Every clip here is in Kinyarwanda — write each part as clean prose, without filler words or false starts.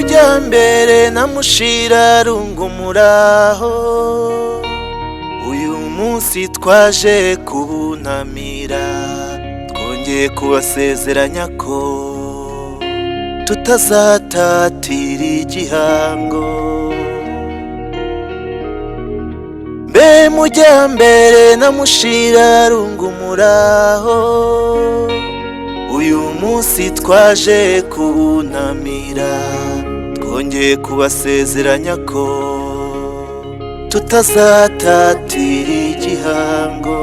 Mujyambere na Mushirarungu muraho, uyu munsi twaje kubunamira, twongeye kubasezeranya ko tutazatatira igihango. Mbe Mujyambere na Mushirarungu muraho, uyu munsi twaje kubunamira, twongeye kubasezeranya ko tutazatatira igihango.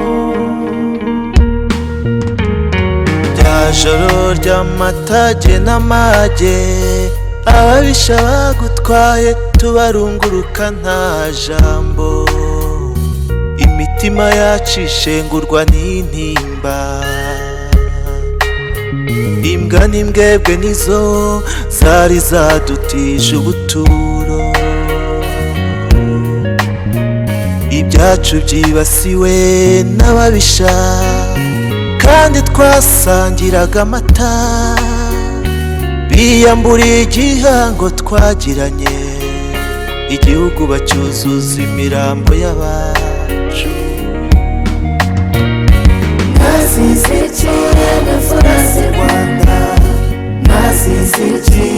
Rya joro ry'amatage n'amage, ababisha bagutwaye tubarunguruka nta jambo, imitima yacu ishengurwa n'intimba. Imbwa n'imbwebwe nizo zari zadutije ubuturo, ibyacu byibasiwe n'ababisha kandi twasangiraga amata, biyambura igihango twagiranye, igihugu bacyuzuza imirambo y'abacu. Mwazize iki imfura z'i Rwanda? Mwazize iki?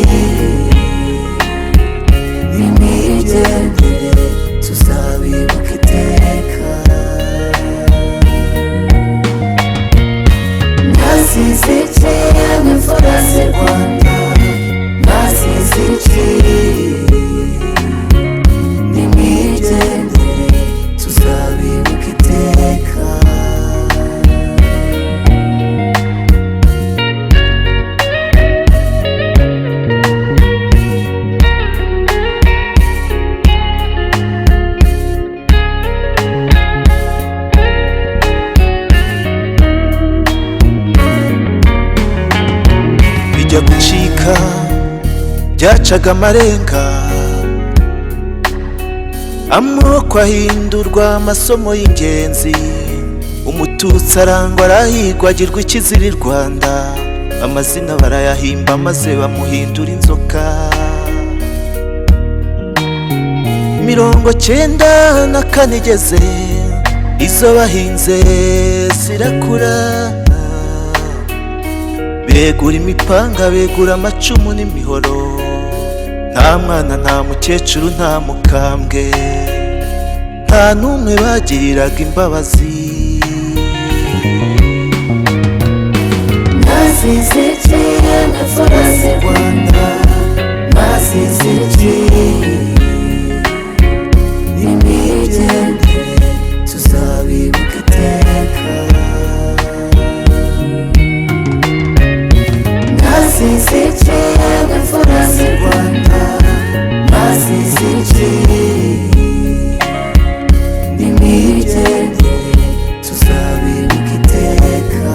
Nimwigendere tuzabibuka iteka. Mwazize iki imfura z'i Rwanda? Mwazize iki? Nimwigendere tuzabibuka iteka. Bijya gucika byacaga amarenga, amoko ahindurwa amasomo y'ingenzi, umututsi arangwa arahigwa agirwa ikizira i Rwanda, amazina barayahimba maze bamuhindura inzoka. 94 igeze, izo bahinze zirakura, begura imipanga begura amacumu n'imihoro, nta mwana nta mukecuru nta mukambwe, nta n'umwe bagiriraga imbabazi. Mwazize iki imfura z'i Rwanda? Mwazize iki? Nimwigendere tuzabibuka iteka. Mwazize iki imfura z'i Rwanda? Mwazize iki? Nimwigendere tuzabibuka iteka.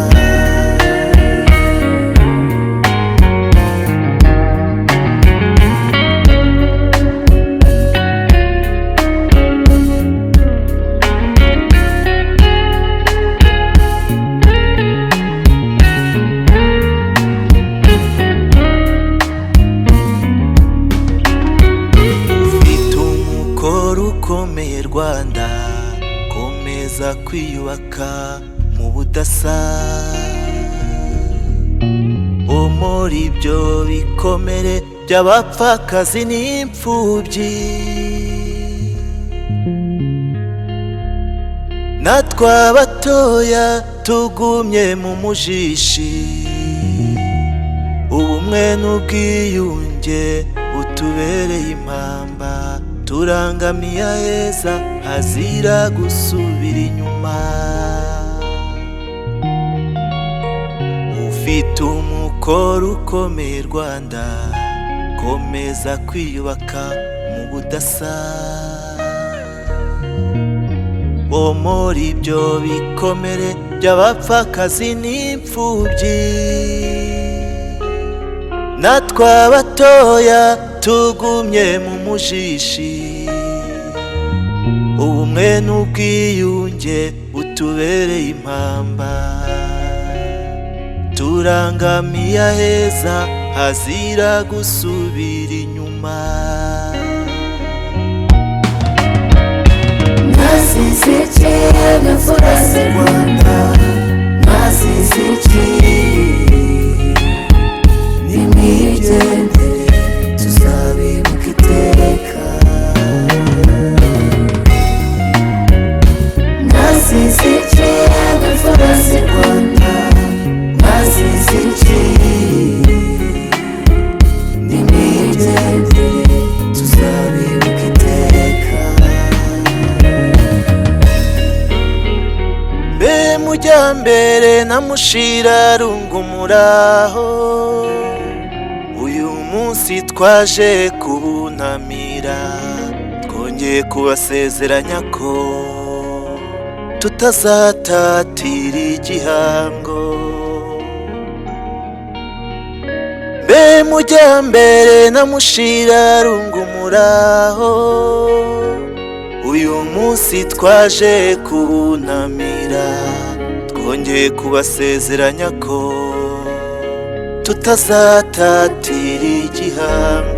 Ufite umukoro ukomeye Rwanda, komeza kwiyubaka mu budasa, muri ibyo bikomere by'abapfakazi n'imfubyi, natwe abatoya tugumye mu mujishi, ubumwe n'ubwiyunge butubereye impamba, turangamiye aheza hazira gusubira inyuma. Ufite umukoro ukomeye Rwanda, komeza kwiyubaka mu budasa, muri ibyo bikomere by'abapfakazi n'imfubyi, natwe abatoya tugumye mu mujishi, ubumwe n'ubwiyunge butubereye impamba, turangamiye aheza Hazira gusubira inyuma. Mwasize iki imfura z'u Rwanda? Mwasize iki? Nimwigendere, tuzabibuka iteka. Mwasize iki imfura z'u Rwanda? Mwasize iki? Nimwigendere, tuzabibuka iteka. Mbe mujyambere na mushira rungu, muraho? Uyu munsi twaje kubunamira, twongeye kubasezeranya ko tutazatatira igihango. Mbe mujyambere na mushira rungu, muraho? Uyu munsi twaje kubunamira, twongeye kubasezeranya ko tutazatatira igihango.